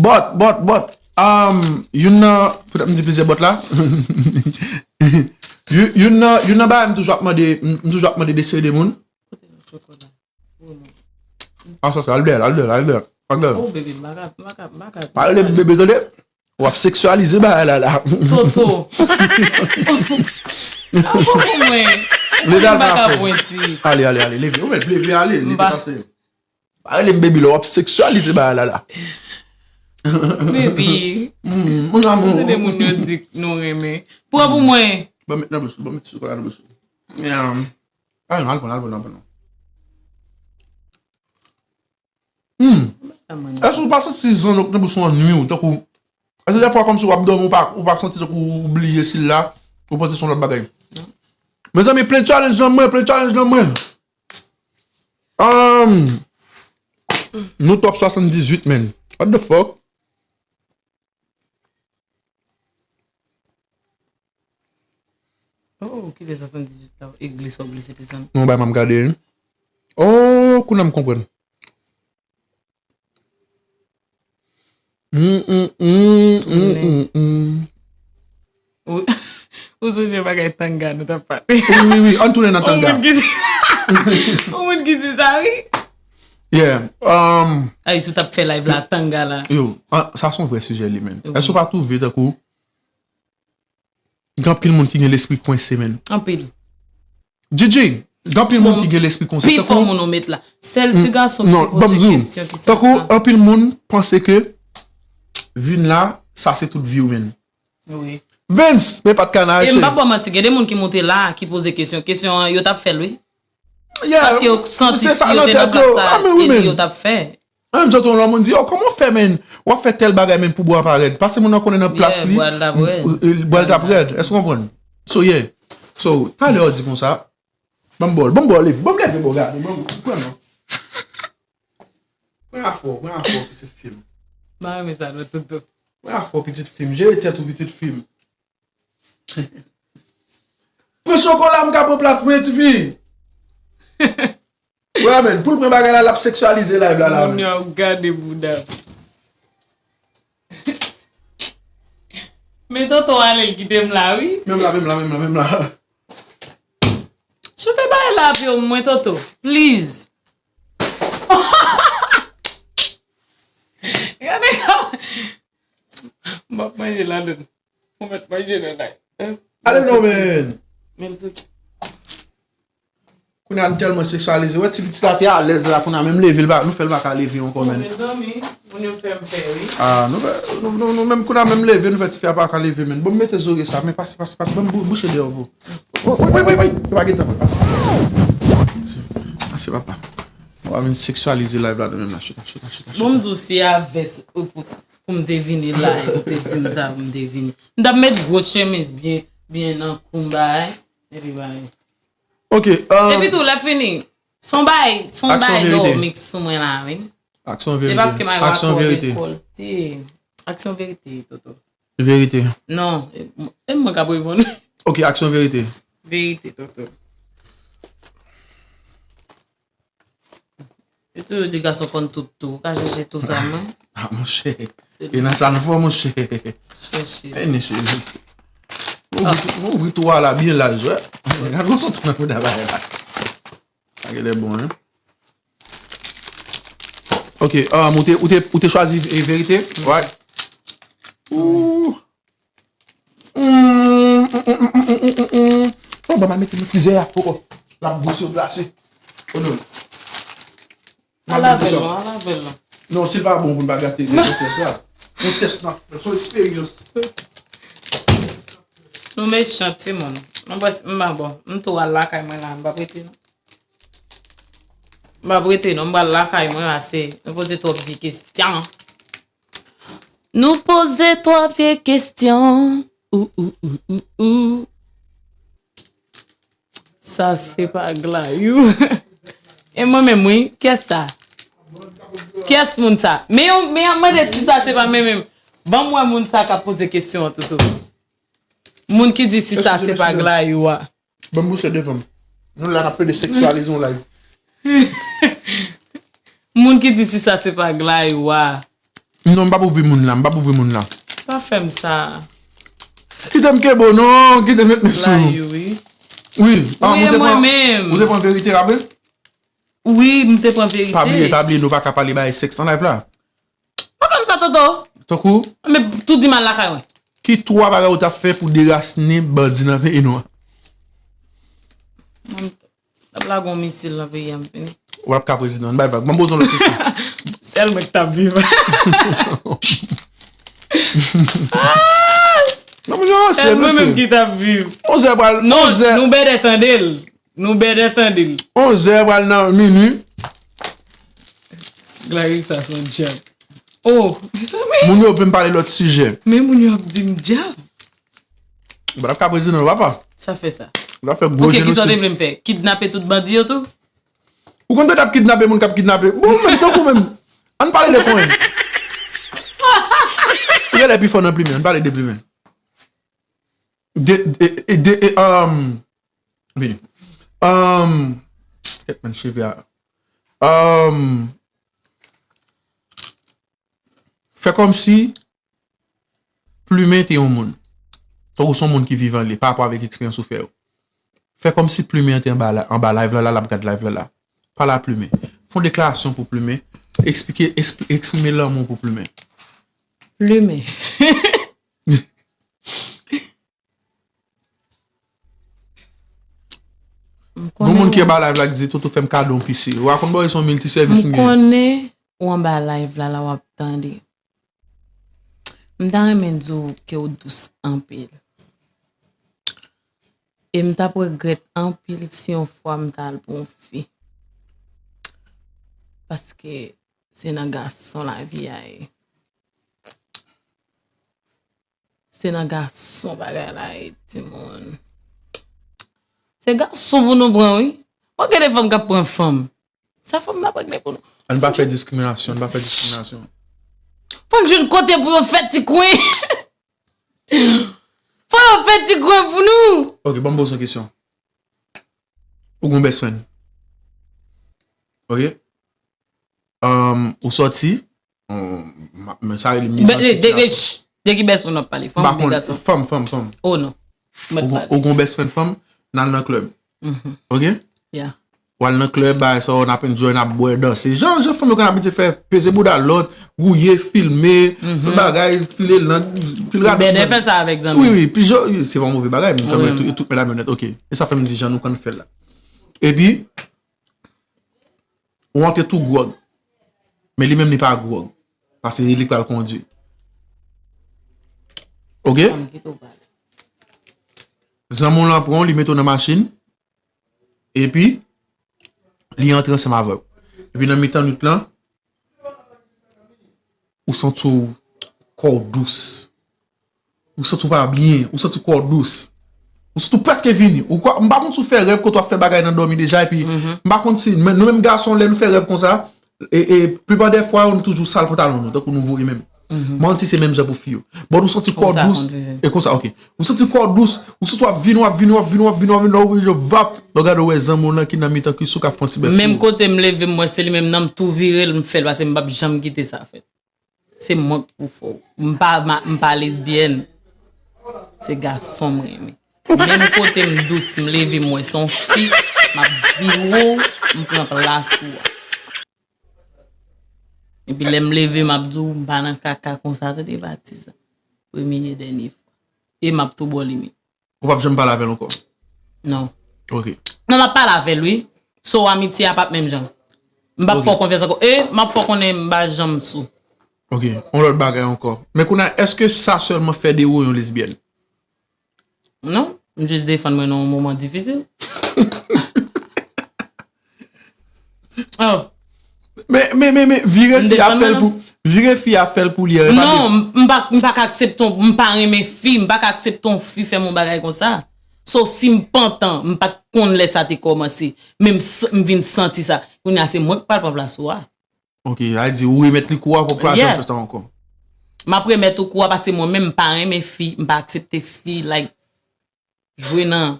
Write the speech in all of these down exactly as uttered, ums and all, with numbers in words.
But, but, but, um, youn nan, poutèt m di plizyè but la. Youn, youn nan, youn nan bagay m toujou ap mande, m, m toujou ap mande de seri de moun. Ah, sa, sa, al dèyè, al dèyè, al dèyè, al dèyè. Oh, bebe, m pa ka, m pa ka, m pa ka. Pa rele m bebe, tande? W ap seksyalize bagay la, la. Toto. Ankò pou mwen. Leve al pa ka pwenti. Ale, ale, ale, leve. Ou mèt leve, ale, leve pase. Pa rele m baby la, w ap seksyalize bagay la, la. Baby. Mm, mon amour. Se de moun yo di nou renmen. Pran pou mwen. Ban m met nan bouch ou, ban m met chokola nan bouch ou. Yeah. Ay, non, al pran, al pran, al pran. Hmm. Èske ou pa santi zanno k nan bouch ou an nwi w, tankou, èske dèfwa kòmsi w ap dòmi, ou pa, ou pa santi tankou ou bliye si l la, ou panse se yon lòt bagay? Mezanmi, plen challenge nan mwen, plen challenge nan mwen. Um, nou top swasanndizuit, man. What the fuck? Oh, kite swasanndizuit la, e glise w ap glise desann. Non, bay m ap gade. Oh, kounye a m konprann. Mm, mm, mm, mm, mm, mm. Ou, ou sonje bagay tanga nou t ap pale? Wi, wi, wi, ann tounen nan tanga. Yon moun ki di, yon moun ki di sa, wi. Yeah. Um, Ay, si w t ap fè live la, tanga la. Yo, ah, sa se yon vrè sijè li, man. Wi. Èske w pa twouve tankou gen anpil moun ki gen lespri kwense, man? Anpil. G G, gen anpil moun ki gen lespri kwense. Pi fò moun ou met la. Sèl ti gason ki poze kesyon ki sa. Tankou anpil moun panse ke vin la, sa se tout vi w, man. Wi. Vince, men pa t ka nan. E m pa ba w manti, gen de moun ki moute la, ki poze kesyon. Kesyon an, yo t ap fè l, wi. Yeah, paske yo santi si yo te nan plas sa, epi yo t ap fè. An, m sot yon lòt moun di, oh, kòman w fè, man? W ap fè tèl bagay, man, pou bwa pa rèd. Paske moun nan konnen nan plas li, bwa l t ap rèd. Èske w konprann? So, yeah. So, talè w di konsa, ban m bò l, ban m bò l, leve, ban m leve bò, gade, ban m pran non. Pran afè w, pran afè w, pitit fi m. M pa renmen sa non, tonton. Pran afè w, pitit fi m. Jere tèt ou, pitit fi m. Pran chokola, m ka pran plas mwen, tifi. Wè, man, pou l pran bagay la, l ap seksyalize live la, la. Moun yo ap gade bouda m. Men tonton ale, l kite m la, wi. Men m la, men m la, men m la, men m la. Choute bagay la pou mwen, Toto. Please. Gade kòman. M ap manje ladann. Ou mèt manje nan la. Ale non, man. Men l soti. Kounye a, nou tèlman seksyalize. Wè, ti pitit la te alèz la, kounye a, menm leve, l pa, nou fè l pa ka leve ankò, man. Mezanmi, moun yo fè m pè, wi. Ah, nou fè, nou, nou, nou menm kounye a, menm leve, nou fè tifi a pa ka leve, man. Bon, m mete zore sa, men pase, pase, pase, ban m bou-, bouche deyò pou. Woy, woy, woy, woy, woy. Yo pa gen tan, pase. Pase, pase, papa. Ou pa vin seksyalize live la de menm la. Chita, chita, chita, chita. Bon, m di w si a vès ou pou, pou m te vini la, ou te di m sa pou m te vini. M t ap met gwo chemiz byen, byen nan kou m bay, epi bay. Ok, um, epi tou, lè fini, son bay, son bay do mix sou mwen la, wi. Aksyon verite. Se paske m a aksyon verite. Aksyon verite, Toto. Verite. Non, e, e mwen k ap reponn. Ok, aksyon verite. Verite, Toto. E tou yo di gason konn tout tou. Ou ka chèche tou sa, mwen. Ah, monchè. E nan sa n fò, monchè. Chèche. E, monchè. Nou ouvri tou, nou ouvri tou a la byen laj, wè. Gad yon sot nan mouda bagay la. Sa genlè bon, hein? Ok, um, ou te, ou te, ou te chwazi, e, verite? Right? Ooh. Mm, mm, mm. Oh, ban m al mete nan frizè a poko. L ap gou si yo glase. Oh non. Al lave l non, al lave l non. Non, si l pa bon pou n pa gate tès la. Yon tès n ap fè, se yon eksperyans. Nou mechan, timoun. Mwen, m pa bon. M tou al lakay mwen la, m p ap rete non. M p ap rete non, m pral lakay mwen pase nou poze twòp vye kesyon. Nou poze twòp vye kesyon. Ou, ou, ou, ou, ou. Sa se pa Glayou. E mwen menm, wi. Kiyès sa? Kiyès moun sa? Men yo, men y ap mande si sa se pa mwen menm. Ban m wè moun sa k ap poze kesyon an, Toto. Moun ki di si sa se pa Glayou a. Ban m bouche devan m. Nou la n ap plede seksyalize yon live. Moun ki di si sa se pa Glayou a. Non, m p ap ouvri moun la, m p ap ouvri moun la. Pa fè m sa. Kite m kenbe w non, kite m met men sou. Blayi, wi. Wi, ah, Wi, ou te e mwen pran, menm. Ou te pran verite la vre? Wi, m te pran verite. Pa bliye, pa bliye, nou pa ka pale bay sèks an live la. Pa fè m sa, Toto. Tankou, Men tou di mal lakay mwen. Ki twa bagay ou t ap fè pou derasinen bandi nan peyi nou an? Mwen, t ap lage yon misil nan peyi a, m fini. W ap ka prezidan, bay vag. Mwen poze yon lòt kesyon. Sèl mwen ki t ap viv. Non, men non, se Sèl mwen mesye. Menm ki t ap viv. Onzè pral, Non, onzè, nou bèdè tande l. Nou bèdè tande l. Onzè pral nan minui. Clarissa se yon djab. Oh, mezanmi. Moun yo vle m pale lòt sijè. Men moun yo ap di m djab. Bon, l ap ka prezidan, papa. Sa fè sa. L ap fè gwo Ok, kisa w te jenosid. Vle m fè? Kidnape tout bandi yo tou? Ou konn tande ap kidnape moun k ap kidnape? Bon, men tankou menm. Ann pale de konyen. Ou genlè pi fò nan plimen, ann pale de plimen. De, de, de, de, um, vini. Um, kèt men cheve a. Um, fè kòmsi Plumen te yon moun. Tankou se yon moun ki vivan li, pa rapò avèk eksperyans ou fè yo. Fè kòmsi Plumen an te anba, la, anba live la, la, l ap gad live la, la. Pale a Plumen. Fè yon deklarasyon pou Plumen. Eksplike, ekspli- eksprime lanmou pou Plumen. Plumen. Gon moun ki anba live la ki di, Toto fè m kado yon pisi. Ou a konn bò se yon milti sèvis M m gen. Konnen ou anba live la, la w ap tande. M ta renmen di w ke w dous anpil. E m t ap regrèt anpil si yon fwa m ta al pou yon fi. Paske se nan gason lavi a ye. Se nan gason bagay la ye, timoun. Se gason pou nou pran, wi. Bon, gen de fanm k ap pran fanm. Sa fò m t ap regle pou nou. Ann pa fè diskriminasyon, ann pa fè diskriminasyon. Fò n jwenn kote pou yo fè ti kwen. Fò yo fè ti kwen pou nou. Ok, ban m poze yon kesyon. Ou gon best friend. Ok? Um, ou sòti. Um, ma- men sa rele Be- mizansen de- de- ti la. ch- De ki best friend w ap pale? Fanm Pa oubyen konn, gason? Fanm, fanm, fanm. Oh non. Mwen Ou t gon, pale. Ou gon best friend fanm, n al nan club. Mhm. Ok? Yeah. W al nan club, bagay sa, n ap enjoy, n ap bwè, danse. Jan, jan fanm yo konn abitye fè, peze bouda lòt, gouye, filme, fè bagay, file lang, pil rad. Bèdè fè sa avèk zanmi. Wi, wi, pi jò, se pa move bagay, men kanmenm, tout, tout medam yo nèt, ok. E sa fè m di jan nou konn fè l la. Epi, ou antre tou gwòg. Men li menm li pa gwòg. Paske li k pral kondwi. Ok? Zanmi w lan pran w, li mete w nan machin. Epi, li antre ansanm avè w. Epi nan mitan nwit lan, ou santi w kò w dous. Ou santi w pa byen, ou santi kò w dous. Ou santi w prèske vini. Ou kwa, m pa konn si w fè rèv kote w ap fè bagay nan dòmi deja, epi m pa konn si, men nou menm gason, lè nou fè rèv konsa, e, e, plipè dè fwa, nou toujou sal pantalon nou, tankou nou voye menm. M pa konn si se menm jan pou fi yo. Bon, ou santi kò w dous, e konsa, ok. Ou santi kò w dous, ou santi w ap vini, w ap vini, w ap vini, w ap vini, w ap vini, lè w vini, vap, lè w gade w wè zanmi w lan ki nan mitan kis ou k ap fè yon ti bèf. Menm kote m leve, m wè se li menm nan, m tou vire l, m fè l, paske m p ap janm kite sa fèt. Se mwen k pou fè w. M pa, ma- m pa lesbyèn. Se gason m renmen. Menm kote m dous, m leve, m wè se yon fi, m ap vire w, m pran plas ou a. Epi lè m leve, m ap di w, m pa nan kaka konsa, tande Batista. Premye e dènye fwa. E m ap tou ba w limit. Ou p ap janm pale avè l ankò? Non. Ok. Non, m ap pale avè l, wi. So, amitye a p ap menm jan. M p ap fè w konfyans ankò. E, m ap fè w konnen m pa janm sou. Ok. Yon lòt bagay ankò. Men kounye a, èske sa sèlman fè de ou yon lesbyèn? Non. M jis defann mwen nan yon moman difisil. Oh. Men, men, men, men, vire fi a fè l pou, vire fi a fè l pou li. Non, m pa, m pa ka aksepte, m pa renmen fi, m pa ka aksepte yon fi fè m yon bagay konsa. So, si m pantan, m pa t konn lè sa te kòmanse, men m, s- m vin santi sa. Kounye a, se mwen k pral pran plas ou a. Ok, a di, ou remèt li kou a pou pral janm fè sa ankò. M ap remèt ou kou a, paske mwen menm, m pa renmen fi, m pa aksepte fi, like, jwe nan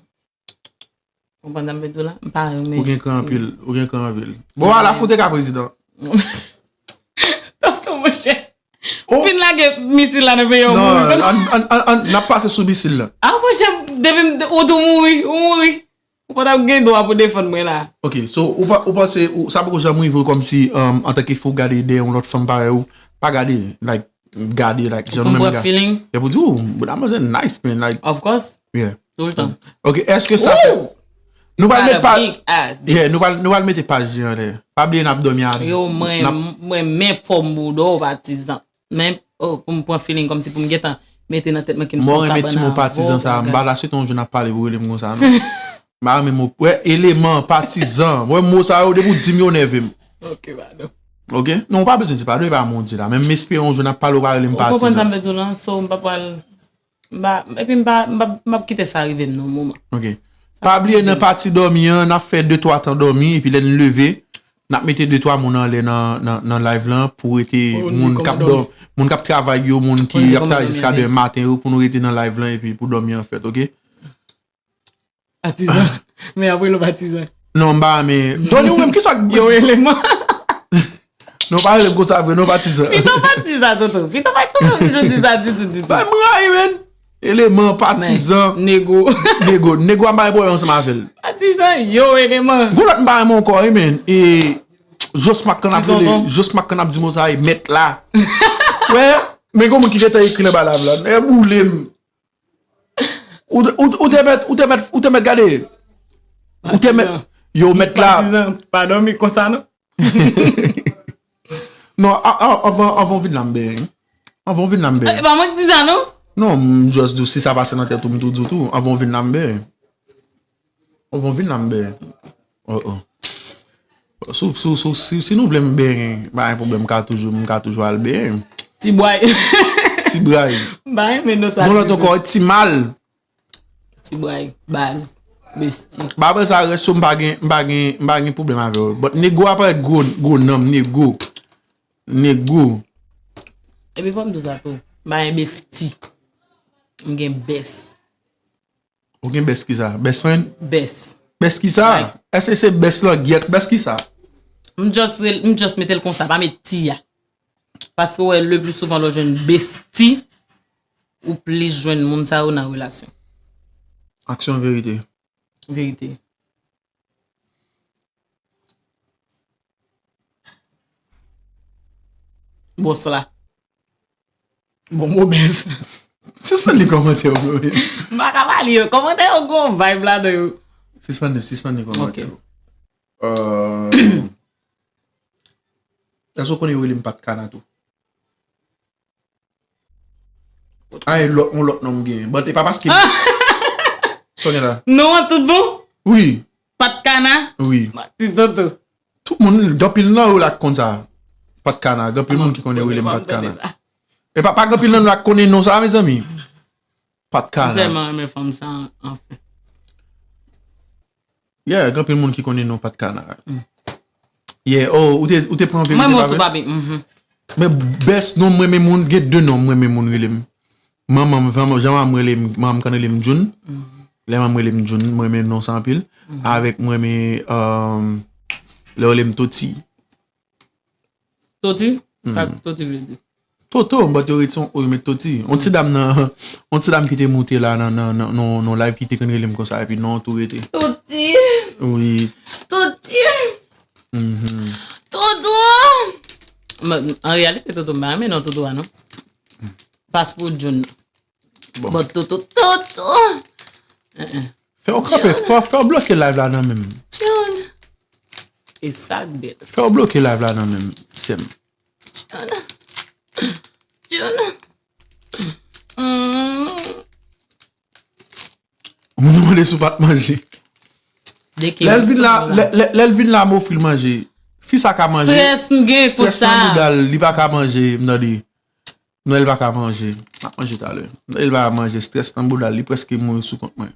Konprann sa m vle di w la? M pa renmen. Ou gen kran anpil. Ou gen kran anpil. Bon, ala foute ka prezidan. Tonton, monchè. Ou fin lage misil la nan peyi an, non, mouri. An, an, an, an, n ap pase sou misil la. Ah, monchè, depi m, ou tou mouri, ou mouri. Ou pa t ap gen dwa pou defann mwen la. Ok, so, ou pa, ou panse, ou, sa poko janm rive w kòmsi, um, antanke fi w gade dèyè yon lòt fanm parèy ou, pa gade, like, gade, like, jan nou menm gade. Pou m pran feeling? E pou di, oh, bouda manzè nice, man, like. Of course. Yeah. Toultan. Ok, èske sa fè, nou pral met pa, yeah, nou pral, nou pral mete paj li anlè. Pa bliye n ap dòmi a. Yo, mwen, mwen, men fòm bouda w, patizan. Men, oh, pou m pran feeling kòmsi pou m gentan mete nan tèt mwen ke m se yon kabann avè w. Mwen renmen ti mo patizan sa. M pa ta swete yon jou n ap pale pou rele m konsa, non. M pa renmen mo, wè, eleman, patizan. Wè, mo sa yo, depi w di m yo, nève m. Ok, padon. Ok? Non, ou pa bezwen di padon, e pa mo w di la. Men m espere yon jou n ap pale, ou pa rele m patizan. Ou konprann sa m vle di w lan? So, m pa pral, m pa, epi m pa, m pa, m p ap kite sa rive m nan moman. Ok. Pa bliye nan pati dòmi an, n ap fè de twa tan dòmi, epi lè n leve, n ap mete de twa moun anlè nan, nan, nan live lan pou rete moun k ap dò-, moun k ap travay yo, moun ki ap travay jiska demen maten yo, pou nou rete nan live lan epi pou dòmi an fèt, ok? Patizan. Men apre nou patizan. Non, m pa renmen. Tony, ou menm, kisa k yo eleman. Non, pa rele m konsa vre, non, patizan. Pito pa di sa, Toto. Pito pa, Toto toujou di sa, ditou, ditou. Bay m rayi, man. Eleman, patizan. Nego. Nego. Nego a bay pwoblèm ansanm avè l. Patizan, yo, eleman. Gon lòt m pa renmen ankò, wi, men. E, Josmak kan ap rele, Josmak kan ap di mo sa, e mèt la. Wè, men gon moun ki gentan ekri nan ba lav la. E boule m. Ou, ou, ou te mèt, ou te mèt, ou te mèt gade. Ou te mèt, yo, mèt la. Patizan, pa dòmi konsa, non. Non, a, a, anvan, anvan w vin la, m benyen. Anvan w vin la, m benyen. E pa mwen ki di sa, non? Non, m just di w, si sa pase nan tèt ou, m tou di w tou. Anvan w vin la, m benyen. Anvan w vin la, m benyen. Oh, oh. Si, si, si, si, si nou vle m benyen, pa gen pwoblèm, m ka toujou, m ka toujou al benyen. Ti bway. Ti bway. M pa renmen non sa. Gon lòt ankò, ti mal. Ti bway, baz, besti. Ba apre sa, rès yo, m pa gen, m pa gen, m pa gen pwoblèm avè w. But nego a parèt gwo, gwo nanm, nego. Nego. Epi fò m di w sa tou. M pa gen besti. M gen bès. Ou gen best kisa? Best friend? Best. Best kisa? Like. Èske se best langyèt? Best kisa? M just, rel- m just mete l konsa, pa met ti a. Paske w wè, le pli souvan lè w jwenn besti, ou plis jwenn moun sa yo nan relasyon. Aksyon verite. Verite. Bòs la. Bon, mo bèz. Sispann li kòmantè yo, bro. M pa ka pa li yo. Kòmantè yo gon vibe ladan yo. Sispann li, sispann li kòmantè yo. Ok. Euh, èske w konnen yo rele m Pat Kana tou? Ay, lòt, yon lòt non m gen. But e pa paske Sonya la. Non, an tout bon? Wi. Pat Kana? Wi. Mati Toto. Tout moun, gen anpil nan yo la k konn sa. Pat Kana, gen anpil moun ki konnen rele m Pat Kana. E pa, pa gen anpil nan nou la k konnen non sa, mezanmi. Pat Kana. M tèlman renmen fanm sa, anfen. Yeah, gen anpil moun ki konnen non Pat Kana. Yeah, oh, ou te, ou te pran verite. Mwen, mwen tou, papi. Mhm. Men best non, mwen renmen moun, gen de non mwen renmen moun rele m. Manman m, jan manman m rele m, manman m konn rele m June. Lè manman m rele m June, mwen renmen non sa anpil. Avèk mwen renmen, euh, lè yo rele m Toti. Toti? Sa Toti vle di? Toto, but yo ret son o, yo met Toti. On ti dam nan, on ti dam ki te moute la nan, nan, nan, nan, nan live ki te konn rele m konsa, epi non tou rete. Toti! Wi. Toti! Mhm. Toto! Men, an reyalite, Toto, m pa renmen non Toto a, non. Pas pou June. Bon. Bon, Toto, Toto. Fè w kanpe, fè, fè w bloke live la nan men m. June. E sa k bèl. Fè w bloke live la nan men m, sè m. June. June. Mm. Moun nan mande si w pa t manje. Lè l vin la, lè, lè, lè l vin la, m ofri l manje. Fi sa ka manje. Strès m gen konsa. Strès nan bouda l, li pa ka manje, m tande. Nwèl pa ka manje. M ap manje talè. Nwèl pa ka manje, strès nan bouda l, li prèske mouri sou kont mwen.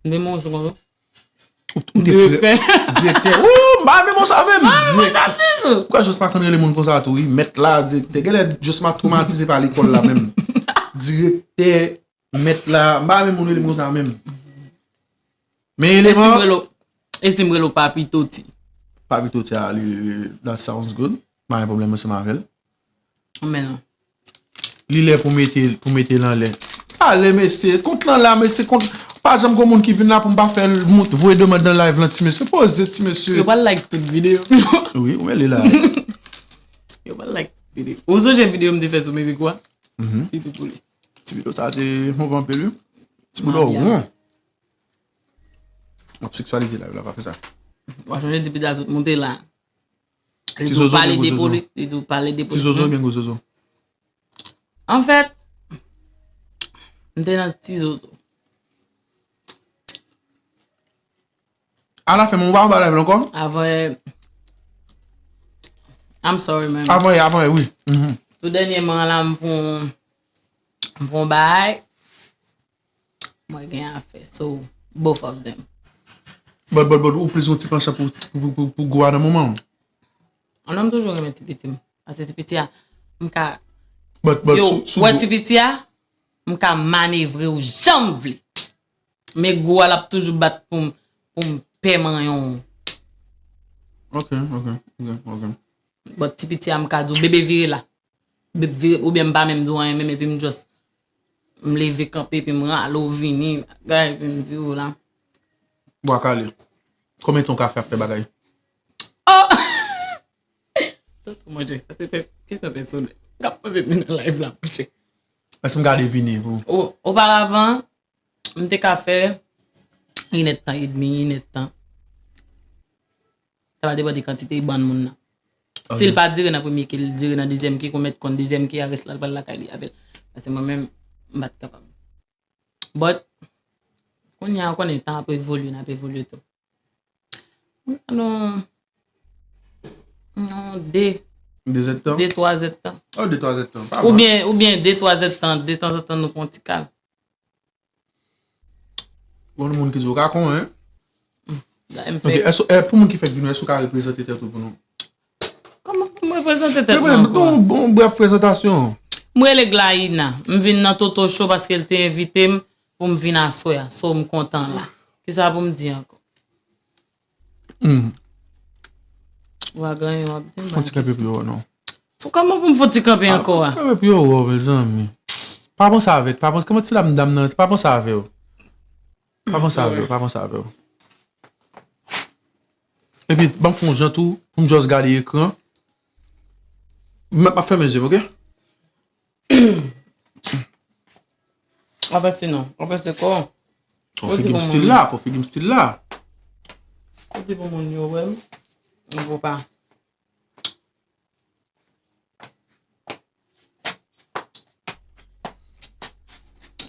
M te mouri sou kont ou? Ou, ou te pre-, direktè. Direktè. Ou, m pa renmen mo sa menm. Direktè. Poukwa Josma konn rele moun konsa tou, wi? Mèt la, direktè. Genlè Josma twomatize pa lekòl la menm. Direktè, mèt la. M pa renmen moun rele m konsa menm. Men eleman. E si m rele w, e si m rele w Papi Toti? Papi Toti a, li, li, that sounds good. M pa gen pwoblèm ansanm avè l. Men non. Li lè pou mete pou mete l anlè. Pale mesye, kont lan la mesye, kont pa janm gon moun ki vin la pou m pa fè l mont voye demann nan live lan ti mesye. Poze ti mesye. Yo pral like tout videyo. Wi, ou mele la. Yo pral like tout videyo. Ou sonje videyo m te fè sou mizik ou a? Ti tou pou li. Ti videyo sa te move anpil wi. Ti boulò won. M ap seksyalize live la, pa fè sa. Ou a sonje depi dat ou t monte la. Li tou pale de polit, li tou pale de polit. Ti zozo oubyen gwo zozo? Anfèt, m te nan ti zozo. A la fen, mwen pa anba live la ankò? Avan yè. I'm sorry, man. Avan yè, avan yè, wi. Tou dènyèman la, m pran, m pran bagay. Mwen gen afè. So, both of them. But, but, but, ou plis yon ti panchan pou, pou, pou, pou gwo a nan moman. An non, m toujou renmen ti piti m. Paske ti piti a, m ka. But, but, yo, sou, sou wè ti piti a, m ka manevre w jan m vle. Men gwo a l ap toujou bat pou m, pou m pè manyen w. Ok, ok, ok, ok. But ti piti a, m ka di w, bebe vire la. Bebe vire, oubyen m pa menm di w anyen menm, epi m just, m leve kanpe, epi m rale w vini, bagay, epi m vire w la. Bwa kale. Konbyen tan w ka fè ap fè bagay? Oh! Tonton, monchè, sa se pe-, kesyon pèsonèl. M ka poze m nan live la, monchè. Èske m ka devine pou. O-, oparavan, m te ka fè inèdtan edmi, inèdtan. Sa va depann de kantite bann moun nan. Si l pa dire nan premye ke, li dire nan dezyèm ke, ou mèt konn dezyèm ke a, rès la, l pral lakay li avè l. Paske mwen menm, m pa t kapab. But, kounye a, ou konnen, tan ap evolye, n ap evolye tou. Non, non, de, De zèdtan? De, twa zèdtan. Oh, de, twa zèdtan. Pa mal. Oubyen, oubyen de, twa zèdtan, detanzantan nou pran ti kal. Bon, moun ki di w ka konn, hein? Dayè m Ok, fè. Èske, eh, pou moun ki fèk vin, èske w ka reprezante tèt ou pou nou? Kòman pou m reprezante tèt Reprezante, mwen ankò? Bon, bon, brèf prezantasyon. Mwen rele Glaïna. M vin nan Toto Show paske l te envite m pou m vin aswè a. So, m kontan la. Kisa pou m di ankò? Hmm. Ou a ganyen, w ap di m. Fon ti kanpe pye w, non. Fò kòman pou m fò ti kanpe ankò a? Fon ti kanpe pye w, mezanmi. Pa panse avè, pa panse, kòman ti dam dam nan, pa panse avè w. Pa panse avè w, pa panse avè w. Epi, ban m fè yon jan tou, pou m just gade ekran. M ap fèmen je m, ok? Anfèt, se non. Anfèt, se kò. Fò figi m stil la, fò figi m stil la. Ou di pou moun yo wè m. Ou pa.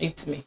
It's me.